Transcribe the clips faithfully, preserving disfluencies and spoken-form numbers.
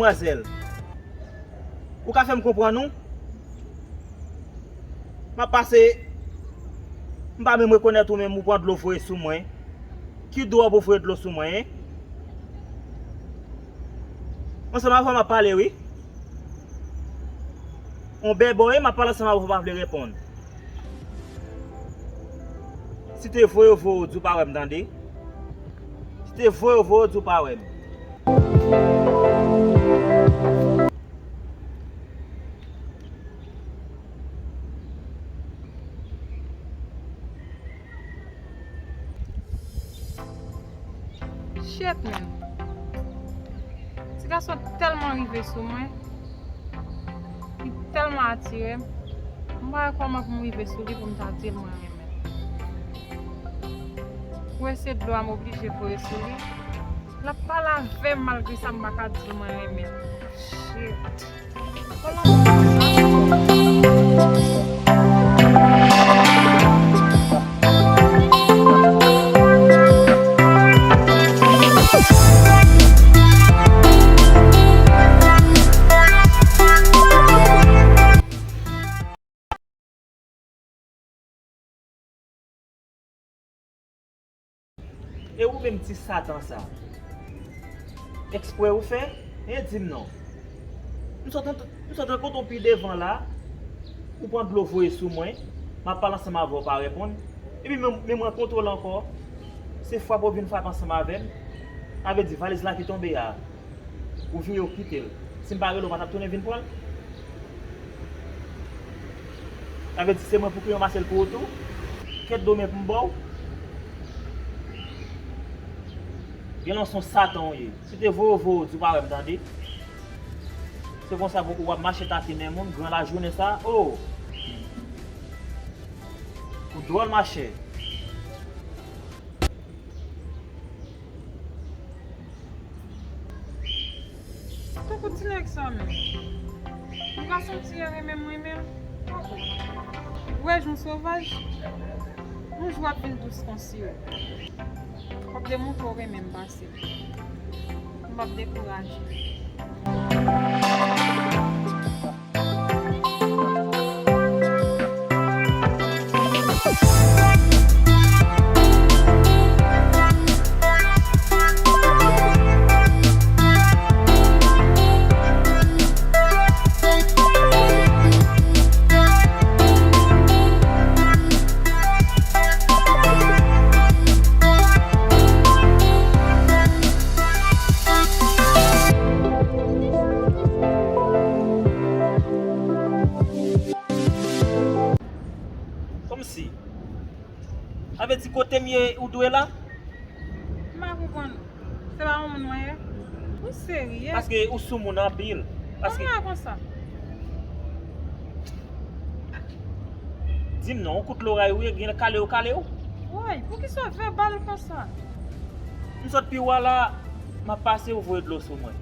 Demwazèl, ou ka fè m konprann ou? M ap pase, m pa menm rekonèt ou menm, ou pran dlo voye sou mwen. Ki dwa pou voye dlo sou mwen, en? Ansanm avè w m ap pale, wi. On bèbòy, m ap pale ansanm avè w, ou pa vle reponn. Si te voye w voye w, di w pa wè m, tande. Si te voye w voye w, di w pa wè m. Shit, man. Ti gason tèlman rive sou mwen. Li tèlman atire m. M pa wè kòman pou m rive sou li pou m ta di l mwen renmen l. Pou eseye dlo a m oblije voye sou li. L ap pale avè m malgre sa m pa ka di l mwen renmen l. Shit. E ou menm ti Satan sa, eksprè ou fè? E di m non. M sot, m sot rankontre w pi devan la, ou pran dlo voye sou mwen, m ap pale ansanm avè w, ou pa reponn. Epi men, men m rankontre w la ankò, se frape ou vin frape ansanm avè m. Sa vle di valiz la ki tonbe a, ou vire ou kite l. Si m pa rele w, ou pa t ap tounen vin pran l? Sa vle di se mwen pou ki ranmase l pou ou tou? Kèt do men pou m ba w. Genlè se yon Satan w ye. Si te voye w voye w, di w pa wè m, tande. Se konsa pou w ap mache takinen moun, gran lajounen sa, oh! Ou dwòl, machè. Tankou ti nèg sa menm. M ka santi l renmen mwen menm. Ou wè jan w sovaj? Yon jou w ap vin dous konsi w. W ap demontre w renmen m pase m. M p ap dekouraje. Kòmsi? Sa vle di kote m ye, ou dwe la? M pa konprann ou. Se pa yon moun mwen ye? Ou serye? Paske ou sou moun anpil. Paske... Kòman konsa? Di m non, yon kout loray ou ye, gen kale ou kale ou? Woy, poukisa w vèbal konsa? M sot pi wo la, m ap pase, ou voye dlo sou mwen.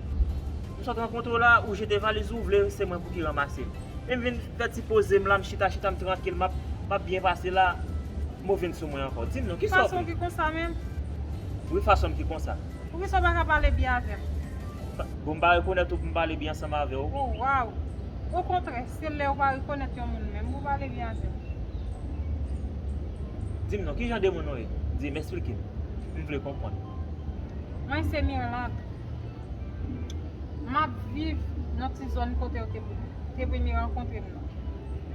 M sot rankontre w la, ou jete valiz ou, ou vle se mwen pou ki ranmase l. E m vin fè ti poze m la, m chita, chita m trankil, m ap, m ap byen pase la, m ou vin sou mwen ankò. Di m non, kisa w vle? Fason ki konsa menm? Wi, fason m ki konsa. Poukisa w pa ka pale byen avè m? Bon, m pa rekonèt ou pou m pale byen ansanm avè w. Oh, waw! Okontrè, se lè w pa rekonèt yon moun menm pou w pale byen avè l. Di m non, ki jan de moun ou ye? Di m, eksplike m. M vle konprann. Mwen se Mirlande. M ap viv nan ti zòn kote yo te, te premye rankontre m nan.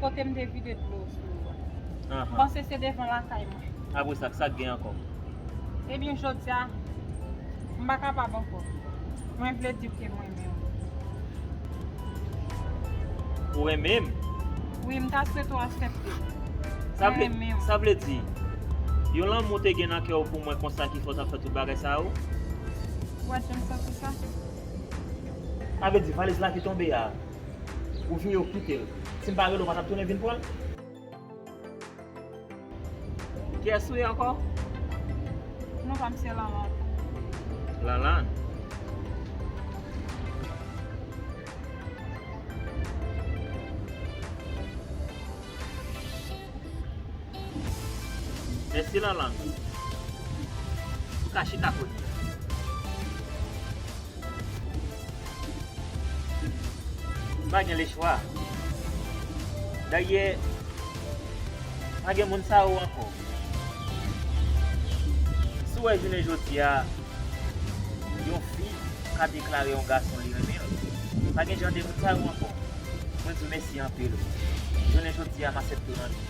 Kote m te vide dlo sou yo a. Ahan. M panse se devan lakay mwen. Apre sa, sa k gen ankò? Ebyen, jodi a, m pa kapab ankò. Mwen vle di w ke m renmen w. Ou renmen m? Wi, m ta swete w aksepte. Sa vle, mwen renmen w. Sa vle di, yon lanmou te gen nan kè w pou mwen konsa ki fè w t ap fè tout bagay sa yo? Ou wè jan m santi sa? Sa vle di valiz la ki tonbe a, ou vire ou kite l. Si m pa rele w, ou pa t ap tounen vin pran l? Kiyès ou ye ankò? Non pa m se Lanlan. Lanlan? Mèsi, Lanlan. Ou ka chita kote. Pa gen lechwa. Dayè, pa gen moun sa yo ankò. Si w wè jounen jodi a, yon fi ka deklare yon gason li renmen l, pa gen jan de moun sa yo ankò. Mwen di w mèsi anpil. Jounen jodi a, m aksepte w nan vi m.